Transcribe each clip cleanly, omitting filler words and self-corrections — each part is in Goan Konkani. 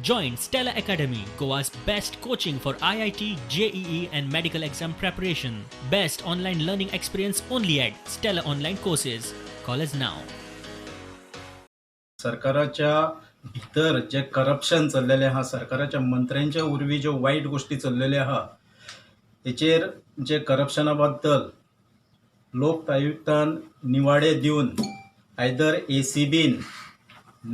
Join Stella Academy, Goa's best coaching for IIT, JEE, and medical exam preparation. Best online learning experience only at Stella Online Courses. Call us now. सरकाराच्या भितर जे करप्शन चल्लेलें आहा, सरकाराच्या मंत्र्यांच्या वरवीं ज्यो वायट गोश्टी चल्लेल्यो आहा, हेचेर जे करप्शना बद्दल लोक आयुक्तान निवाडे दिवन आयदर एसीबीन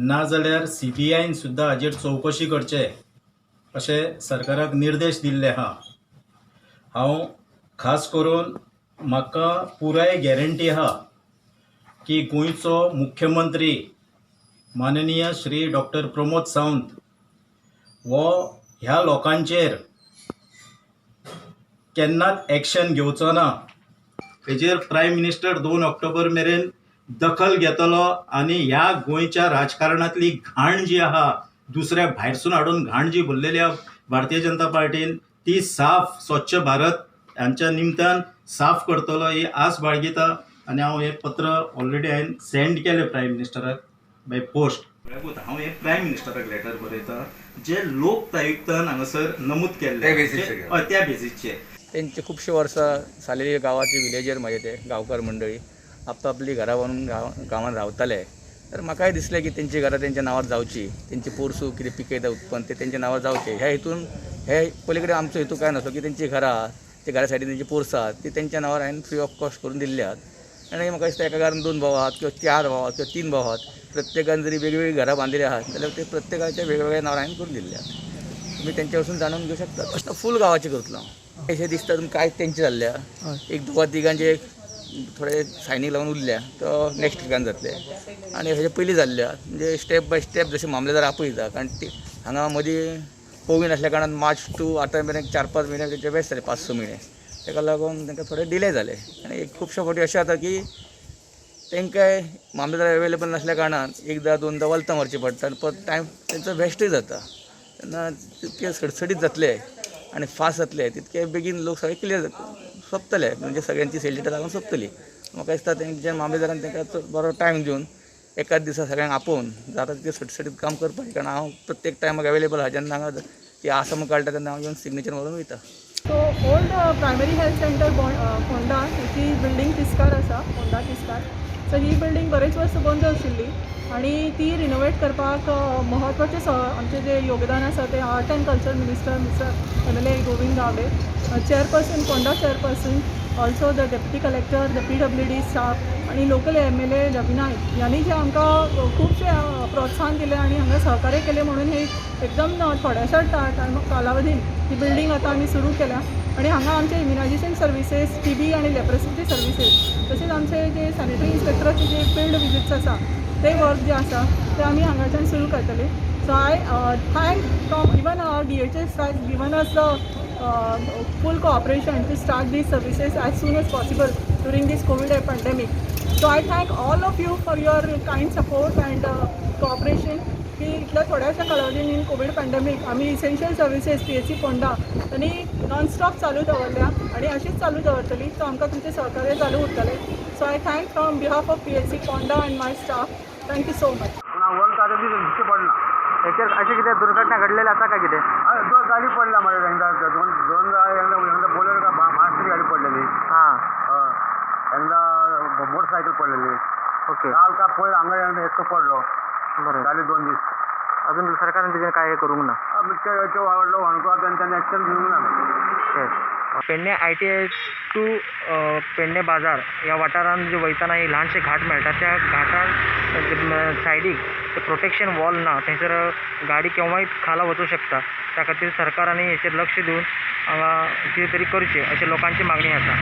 नाजाल्यार सीबीआयन सुद्दां हाजेर चवकशी करचे अशें सरकाराक निर्देश दिल्ले आहा. हांव खास करून म्हाका पुराय गॅरंटी आहा की गोंयचो मुख्यमंत्री माननीय श्री डॉक्टर प्रमोद सावंत हो ह्या लोकांचेर केन्नाच एक्शन घेवचो ना. हेजेर प्रायम मिनिस्टर 2 ऑक्टोबर मेरेन दखल घेतलो आनी ह्या गोंयच्या राजकारणांतली घाण जी आहा, दुसऱ्या भायरसून हाडून घाण जी भरलेली आहा भारतीय जनता पार्टीन, ती साफ स्वच्छ भारत हांच्या निमतान साफ करतलो ही आस बाळगिता. आनी हांव हें पत्र ऑलरेडी हांवें सेंड केलें प्रायम मिनिस्टराक बाय पोस्ट. हांव हें प्रायम मिनिस्टराक लेटर बरयता जे लोक आयुक्तान हांगासर नमूद केल्ले त्या बेसीसचेर. हय, त्या बेजीसचेर. तेंचे खुबशे वर्सां सालेली गांवाचे विलेजर म्हजे ते गांवकार मंडळी आपापली घरां बांदून गांवांत रावताले. तर म्हाकाय दिसलें की तेंची घरां तेंच्या नांवार जावची, तेंची पोरसूं कितें पिकयता उत्पन्न तें तेंच्या नांवार जावचें ह्या हेतून. हे पली कडेन आमचो हेतू काय नासलो की तेंची घरां, ते घरा सायडीन तेंची पोरसां आहात, ती तेंच्या नांवार हांवें फ्री ऑफ कॉस्ट करून दिल्ली आहात. आनी म्हाका दिसता एका घरान दोन भाव आहात किंवा चार भाव आहात किंवा तीन भाव आहात, प्रत्येकान जरी वेगवेगळीं घरां बांदिल्ली आहात जाल्यार ते प्रत्येकाच्या वेगवेगळ्या नांवार हांवें करून दिल्ले आहात. तुमी तेंच्या वचून जाणून घेवं शकतात. अशें फूल गांवाचें करतलो हांव. अशें दिसता तुमकां कांयच तेंचे जाल्ले आहा. एक दोगा तिगांचे थोडे सायनीक लागून उरल्या, तो नेक्स्ट विकान जातले. आनी हेजे पयलीं जाल्ले आहा. म्हणजे स्टेप बाय स्टेप जशें मामलेदार आपयता, कारण ती हांगा मदीं कोवीड आसल्या कारणान मार्च टू आतां मेरेन 4-5 म्हयने तेंचे वेस्ट जाले, 5-6 म्हयने. ताका लागून तांकां थोडे डिले जाले. आनी एक खुबशे फावटी अशें जाता की तांकां मामलेदार अवेलेबल नासल्या कारणान एकदां दोनदां वल्तां मारची पडटा आनी परत टायम तेंचो वेस्टूय जाता. तेन्ना तितके सडसडीत जातले आनी फास्ट जातले तितके बेगीन लोक सगळे क्लियर जाता, सोंपतले, म्हणजे सगळ्यांची सेल लागून सोंपतली. म्हाका दिसता तेंच्या मामलेदारान तांकां बरो टायम दिवन एकाच दिसा सगळ्यांक आपोवन जाता तितकें सडसडीत काम करपाचें, कारण हांव प्रत्येक टायमाक अवेलेबल आहा. जेन्ना हांगा ती आसा म्हूण कळटा तेन्ना हांव येवन सिग्नेचर मारून वयता. So old primary health centre Ponda, ही बिल्डींग तिस्कार आसा, फोंडा तिस्कार. सो ही बिल्डींग बरेच वर्स बंद आशिल्ली आनी ती रिनोवेट करपाक म्हत्वाचें आमचें जें योगदान आसा तें art and culture minister Mister MLA Govind Gawde, chairperson, Ponda chairperson, also the deputy collector, the PWD staff आनी लोकल एमएलए रवी नायक यांनी जे आमकां खुबशें प्रोत्साहन दिलें आनी हांगा सहकार्य केलें म्हणून हे एकदम थोड्याशा टायम कालावधीन ही बिल्डींग आतां आमी सुरू केल्या. आनी हांगा आमचे इम्युनायझेशन सर्विसीस, टीबी आनी लेप्रसीचे सर्विसीस, तशेंच आमचे जे सॅनिटरी इन्स्पेक्टराचे जे फिल्ड विजिट्स आसा ते वर्क जे आसा ते आमी हांगाच्यान सुरू करतले. So I thank from even our DHS has given us the full cooperation to start these services as soon as possible during this COVID pandemic. So I thank all of you for your kind support and cooperation की इतल्या थोड्याशा कालावधीन इन कोवीड पॅन्डेमीक आमी इसेन्शियल सर्विसीस पीएचसी फोंडा आनी नॉनस्टॉप चालू दवरल्या आनी अशीच चालू दवरतली. सो आमकां तुमचें सहकार्य चालू उरतलें. So I thank from behalf of PHC Ponda and my staff. Thank you so much. पूण वल्त आतां दिसचे पडना. हेचेर अशें कितें दुर्घटना घडलेली आसा काय कितें? हय, दोन गाडी पडला मरे तांकां. दोन दोन एकदा एकदा बोलेरो का महाराष्ट्री गाडी पडलेली. हय, एकदा मोटरसायकल पडलेली. काल का पयर हांगा एकदा एकटो पडलो. जाले 2 दीस. अजून सरकारान तेजेर काय हे करूंक ना? ते व्हडलो होणको आतां तेंच्यांनी एक्शन घेवंक ना. Yes, Pedne ITI to Pedne बाजार ह्या वाठारान जे वयतना एक ल्हानशें घाट मेळटा. त्या घाटान सायडीक प्रोटेक्शन वॉल ना. थंयसर गाडी केव्हाय खाला वचूं शकता. त्या खातीर सरकारान हेचेर लक्ष दिवन हांगा कितें तरी करचें अशें लोकांची मागणी आसा.